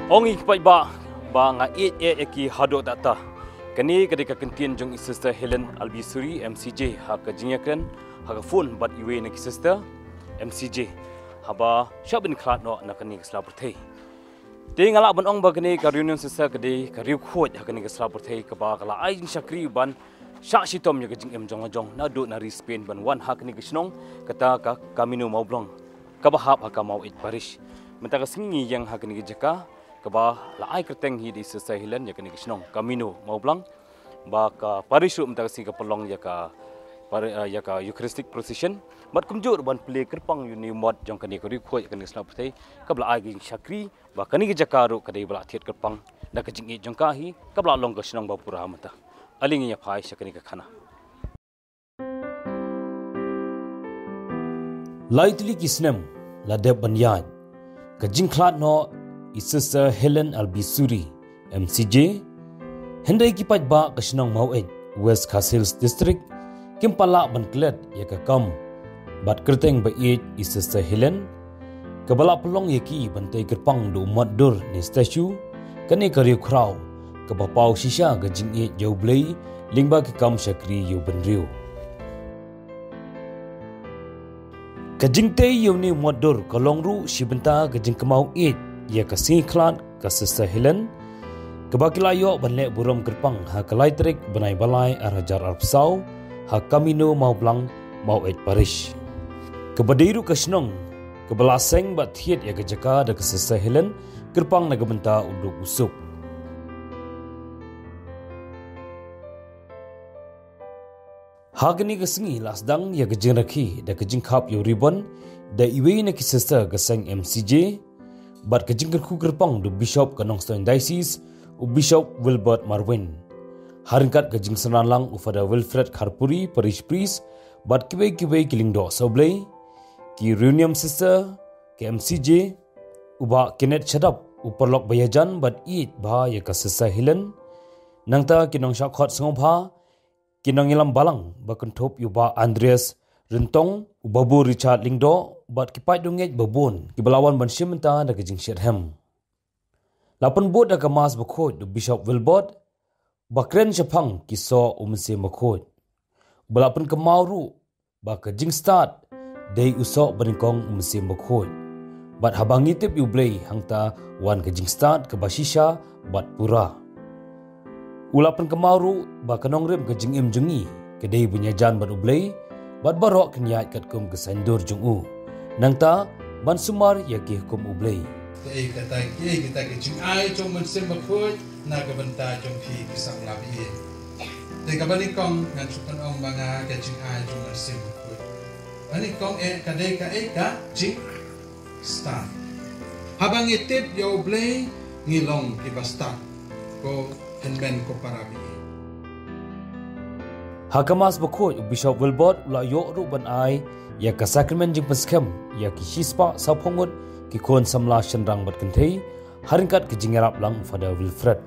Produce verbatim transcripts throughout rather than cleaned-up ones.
Ong i ki paidbah ba nga ïeit ïa ki haduh katta. Kane ka dei ka kyntien jong i Sister Helen Albisuri M C J ha ka jingïakren ha ka phone bad iwei na ki sister M C J haba shah ban khlad noh na kane ka sla pyrthei. Te nga lah ban ong ba kane ka Reunion Sister ka dei ka riewkhuid ha kane ka sla pyrthei kaba ka la ai jingshakri ban shah shitom ïa ka jingim jong la jong naduh na ri Spain ban wan ha kane ka shnong kata ka Camino Mawblong kaba hap ha ka Maweit Parish. Mynta ka sngi ngi ïeng ha kane ka jaka kaba la ai kyrteng hi da i Sister Helen ïa kane ka shnong Camino Mawblong ba ka parish ruh mynta ka sngi ka pynlong ïa ka pari-, eh, ïa ka Eucharistic procession bad kumjuh ruh ban plie kyrpang ïa une u mot jong kane ka riewkhuid ïa kane ka sla pyrthei kaba la ai ka jingshakri ba kane ka jaka ruh ka dei ba la thied kyrpang da ka jingïeit jong ka hi kaba la long ka shnong ba pura mynta. Ale ngin ïa phai sha kane ka khana. Lai tylli ki snem la dep ban ïaid ka jingkhlad noh i Sister Helen Albisuri M C J. Hynrei ki paidbah ka shnong Maweit, West Khasi Hills District, kim pat lah ban klet ïa ka kam bad kyrteng ba ïeit i Sister Helen kaba la pynlong ïa ki ban tei kyrpang da u mot dur ne statue, kane ka riewkhraw kaba paw shisha ka jingïeit ïa U Blei lyngba ki kam shakri ïa u bynriew. Ka jingtei ïa une u mot dur ka long ruh shi bynta ka jingkynmaw ïeit ïa ka sngi khlad ka Sister Helen, kaba ki la ïoh ban leh burom kyrpang ha ka lai tarik bnai ba lai ar hajar arphew saw ha Camino Mawblong, Maweit Parish. Kaba dei ruh ka shnong kaba la seng bad thied ïa ka jaka da ka Sister Helen kyrpang na ka bynta u duk u suk. Ha kane ka sngi la sdang ïa ka jingrakhe da ka jingkhap ïa u ribbon da iwei na ki sister ka seng M C J bad ka jingkyrkhu kyrpang da u Bishop ka Nongstoiñ Diocese, u Bishop Wilbert Marwin. Ha ryngkat ka jingsynran lang u Father Wilfred Kharpuri, Parish Priest, bad kiwei kiwei ki lyngdoh sawblei, ki Reunion Sister, ka M C J, u Bah Kenneth Shadap, u paralok ba ïajan bad ïeit bha ïa ka Sister Helen. Nangta ki nongshah khot sngewbha, ki nongïalam balang ba kynthup ïa u Bah Andreas Ryntong, u Babu Richard Lyngdoh, bad ki paidbah ngeit ba bun kiba la wan ban shim bynta da ka jingshitrhem. La pynbud da ka Mass bakhuid da u Bishop Wilbert, ba kren shaphang ki soh u Mynsiem Bakhuid. Ba la pynkynmaw ruh ba ka jingstad dei u soh banyngkong u Mynsiem Bakhuid. Bad haba ngi tip ïa U Blei hangta wan ka jingstad kaba shisha bad pura. U la pynkynmaw ruh ba ka nongrim ka jingim jong ngi ka dei ban ïajan bad U Blei bad baroh kin ïaid katkum ka saiñdur jong u. Nangta ban sumar ïa ki hukum U Blei. Kaei kata, kaei kata ka jingai jong u Mynsiem Bakhuid na ka bynta jong phi ki samla baieit. Te kaba nyngkong ngan shu pynong ma nga ka jingai jong u Mynsiem Bakhuid. Ba nyngkong eh ka dei kaei, ka jingstad. Haba ngi tip ïa U Blei ngi long kiba stad. Ko hynmen ko para baieit. Ha ka Mass bakhuid u Bishop Wilbert u la ïoh ruh ban ai ïa ka sakramen jingpynskhem ïa ki shispah sawphew ngut ki khun samla shynrang bad kynthei, ha ryngkat ka jingïarap lang u Father Wilfred.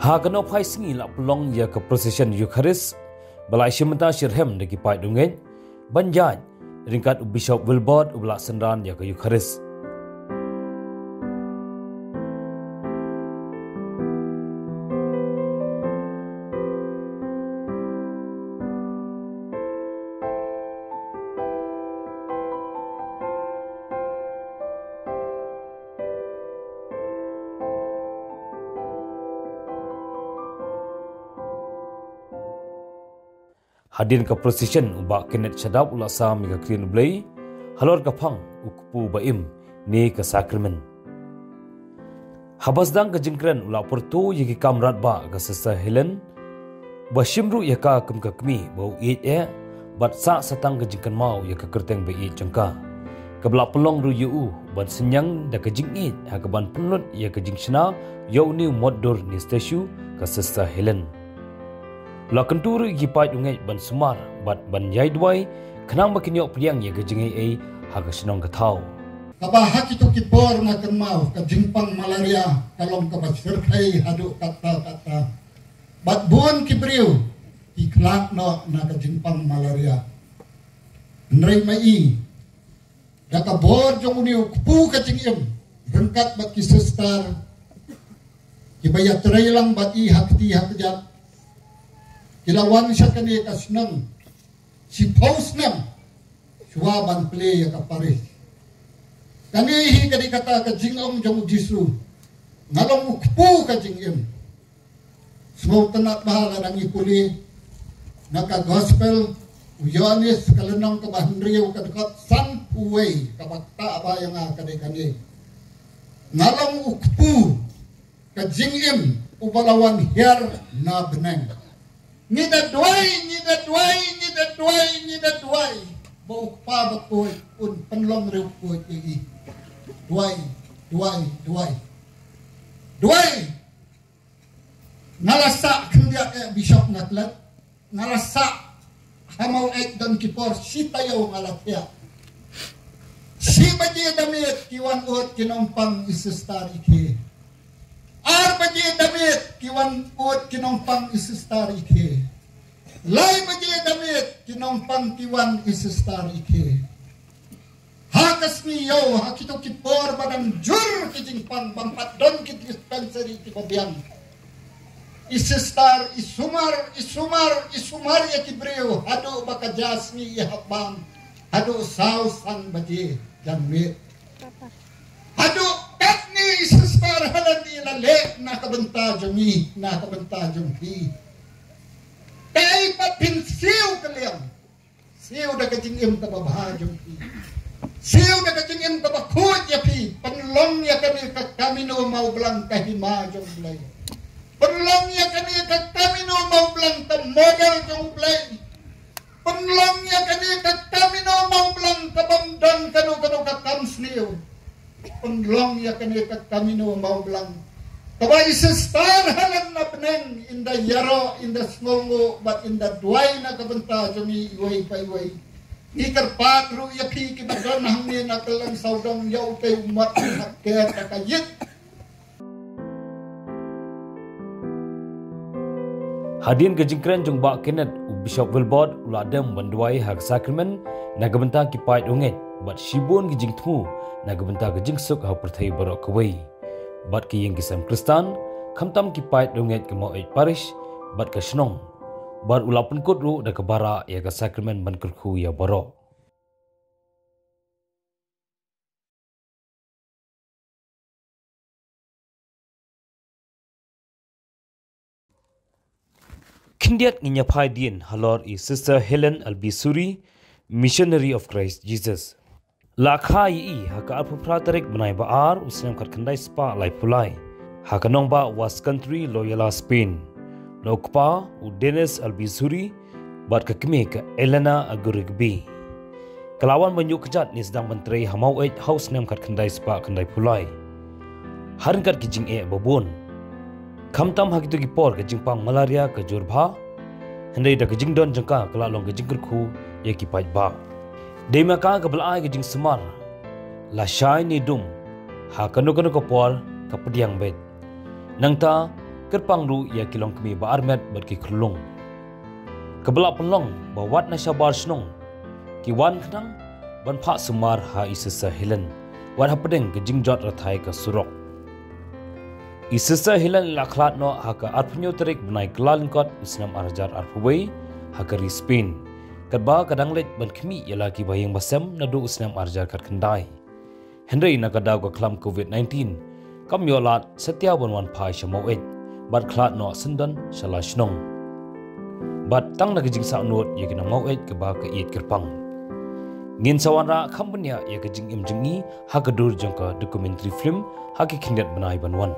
Ha ka nongphai sngi la pynlong ïa ka procession Eucharist ba la shim bynta shitrhem da ki paidbah ngeit ban ïaid ryngkat u Bishop Wilbert uba la synran ïa ka Eucharist. Hadien ka procession u Bah Kenneth Shadap u la sam ïa ka kren U Blei halor ka phang u kpu ba im ne ka sakramen. Haba sdang ka jingkren u la pyrto ïa ki kam radbah ka Sister Helen, ba shim ruh ïa ka kum ka kmie ba u ïeit eh, bad sah satang ka jingkynmaw ïa ka kyrteng ba ïeit jong ka. Kaba la pynlong ruh ïa u ban synñiang da ka jingïeit ha kaban pynlut ïa ka jingshna ïa une u mot dur ne statue ka Sister Helen. La kyntu ruh ïa ki paid u ngeit ban sumar bad ban ïai duwai khnang ba kin ïoh pdiang ïa ka jingaiei ha ka shnong ka thaw. Kaba ha kito ki por nga kynmaw ka jingpang malaria ka long kaba shyrkhei haduh katta katta. Bad bun ki briew ki khlad noh na ka jingpang malaria. Hynrei ma i, da ka bor jong une u kpu ka jingim, ryngkat bad ki sister kiba ïatrei lang bad i ha kti ha kjat, ki la wan sha kane ka shnong shiphew snem shuwa ban plie ïa ka parish. Kane hi ka dei kata ka jingong jong u Jisu, nga long u kpu ka jingim. Sngewtynnat bha lada ngi pule na ka gospel u Ïoannis ka lynnong kaba hynriew ka dkhot sanphew wei, kaba ktah bha ïa nga ka dei kane: Nga long u kpu ka jingim uba la wan hiar na bneng. Ngi da duwai, ngi da duwai, ngi da duwai, ngi da duwai ba u Kpa bakhuid un pynlong riewkhuid ïa ngi. Duwai, duwai, duwai. Duwai. Nga la sah khyndiat eh bishop nga klet. Nga la sah ha Maweit don ki por shi taïew nga la thiah. Shi baje da miet ki wan ud ki nongpang i sister i khe. Ar baje da miet ki wan ud ki nongpang i sister i khe. Lai baje da miet ki nongpang ki wan i sister i khe. Ha ka sngi ïew, ha kito ki por ba dang jur ki jingpang, bym pat don ki dispensary kiba biang, i sister i sumar, i sumar, i sumar ïa ki briew haduh ba ka ja sngi i hap bam haduh saw san baje janmiet. Haduh katne i sister Helen i la leh na ka bynta jong ngi, na ka bynta jong phi. Kaei pat phin siew ka liang. Siew da ka jingim kaba bha jong phi. Siew da ka jingim kaba khuid ïa phi. Pynlong ïa kane ka Camino Mawblang ka hima jong U Blei. Pynlong ïa kane ka Camino Mawblang ka model jong U Blei. Pynlong ïa kane ka Camino Mawblang kabym don kano kano ka kam sniew. Pynlong ïa kane ka Camino Mawblang kaba i sister Helen na bneng in da ïaroh, in da sngewnguh bad in da duwai na ka bynta jong ngi iwei pa iwei. Ngi kyrpad ruh ïa phi kiba don hangne na kylleng sawdong, ïa utei u mat, ha ka ker ka ïit. Hadien ka jingkren jong Bah Kenneth, u Bishop Wilbert u la dem ban duwai ha ka sakramen na ka bynta ki paid u ngeit bad shibun ki jingthmu na ka bynta ka jingsuk ha u pyrthei baroh kawei. Bad ki ïing ki sem Khristan, khamtam ki paid u ngeit ka Maweit Parish bad ka shnong. Bad u la pynkut ruh da kaba rah ïa ka sakramen ban kyrkhu ïa baroh. Khyndiat ngin ïa phai dien halor i Sister Helen Albisuri, Missionary of Christ Jesus. La kha ïa i ha ka arphew phra tarik bnai ba ar u snem khatkhyndai spah laiphew lai ha ka nongbah West Country, Loyola, Spain, na u kpa u Dennis Albisuri bad ka kmie ka Elena Agurigbi. Ka la wan ban ïuh kjat ne sdang ban trei ha Maweit ha u snem khatkhyndai spah khyndaiphew lai. Ha ryngkat ki jingeh babun, khamtam ha kito ki por ka jingpang malaria ka jur bha, hynrei da ka jingdon jong ka ka la long ka jingkyrkhu ïa ki paidbah. Dei ma ka kaba la ai ka jingsumar, la shai ne dum, ha kano kano ka por ka pdiang beit. Nangta kyrpang ruh ïa ki longkmie ba armet bad ki khunlung. Kaba la pynlong ba wat na shabar shnong ki wan khnang ban phah sumar ha i Sister Helen wat hapdeng ka jingjot rathai ka surok. I Sister Helen i la khlad noh ha ka arphew hynñiew tarik bnai Kyllalyngkot u snem ar hajar arphew wei ha ka ri Spain, katba ka dang leit ban khmih ïa la ki bahaïing bahasem naduh u snem ar hajar khatkhyndai. Hynrei na ka daw ka khlam covid nineteen, kam ïoh lad satia ban wan phai sha Maweit bad khlad noh syndon sha la shnong. Bad tang na ka jingsahnud ïa ki nong Maweit kaba ka ïeit kyrpang. Ngin sa wanrah kham bniah ïa ka jingim jong i ha ka dur jong ka documentary film ha ki khyndiat bnai ban wan.